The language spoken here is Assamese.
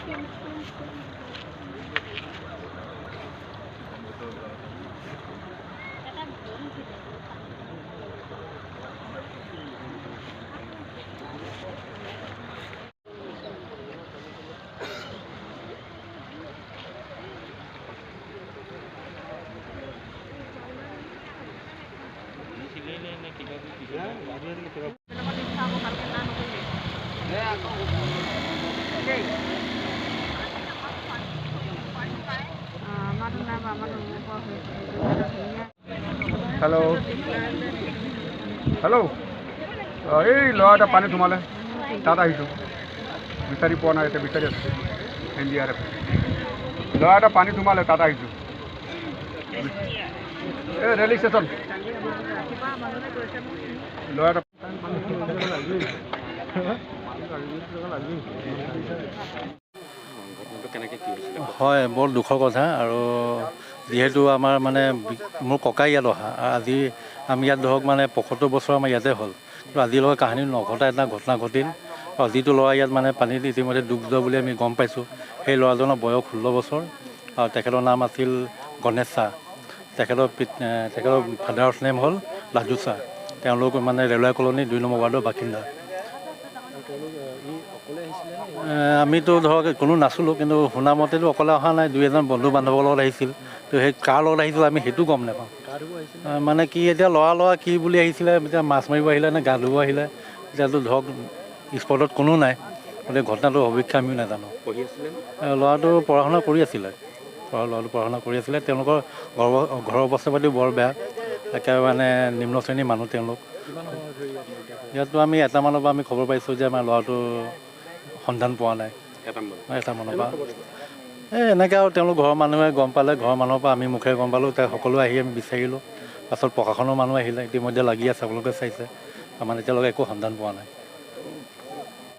হেল্ল' হেল্ল', এই ল'ৰা এটা পানীত সোমালে, তাত আহিছোঁ, বিচাৰি পোৱা নাই, এতিয়া বিচাৰি আছোঁ। এন ডি আৰ এফ ল'ৰা এটা পানীত সোমালে, তাত আহিছোঁ। এই ৰেল ষ্টেচন ল'ৰা এটা। হয়, বৰ দুখৰ কথা। আৰু যিহেতু আমাৰ মানে মোৰ ককাই ইয়াত অহা, আজি আমি ইয়াত ধৰক মানে 75 বছৰ আমাৰ ইয়াতে হ'ল, কিন্তু আজিলৈকে কাহিনী নঘটা এটা ঘটনা ঘটিল। আৰু যিটো ল'ৰা ইয়াত মানে পানীত ইতিমধ্যে ডুব যোৱা বুলি আমি গম পাইছোঁ, সেই ল'ৰাজনৰ বয়স 16 বছৰ আৰু তেখেতৰ নাম আছিল গণেশ শ্বাহ। তেখেতৰ ফাদাৰ্ছ নেম হ'ল লাজু শ্বাহ। তেওঁলোক মানে ৰেলৱে কলনী 2 নম্বৰ ৱাৰ্ডৰ বাসিন্দা। আমিতো ধৰক কোনো নাছিলোঁ, কিন্তু শুনা মতেতো অকলে অহা নাই, দুই এজন বন্ধু বান্ধৱৰ লগত আহিছিল। তো সেই কাৰ লগত আহিছিল আমি সেইটো গম নাপাওঁ। মানে কি এতিয়া ল'ৰা ল'ৰা কি বুলি আহিছিলে, এতিয়া মাছ মাৰিব আহিলে নে গা ধুব আহিলে, এতিয়াতো ধৰক স্পটত কোনো নাই, গতিকে ঘটনাটোৰ সবিশেষ আমিও নাজানো। ল'ৰাটো পঢ়া শুনা কৰি আছিলে, ল'ৰাটো পঢ়া শুনা কৰি আছিলে। তেওঁলোকৰ ঘৰৰ অৱস্থা পাতিও বৰ বেয়া, একেবাৰে মানে নিম্ন শ্ৰেণীৰ মানুহ তেওঁলোক। ইয়াতো আমি এটা মানৰ পৰা আমি খবৰ পাইছোঁ যে আমাৰ ল'ৰাটো সন্ধান পোৱা নাই। এটা মানৰ পৰা এই এনেকৈ আৰু তেওঁলোক ঘৰৰ মানুহে গম পালে, ঘৰৰ মানুহৰ পৰা আমি মুখেৰে গম পালোঁ। তাত সকলোৱে আহি আমি বিচাৰিলোঁ, পাছত প্ৰশাসনৰ মানুহ আহিলে, ইতিমধ্যে লাগি আছে, আপোনালোকে চাইছে। মানে এতিয়ালৈকে একো সন্ধান পোৱা নাই।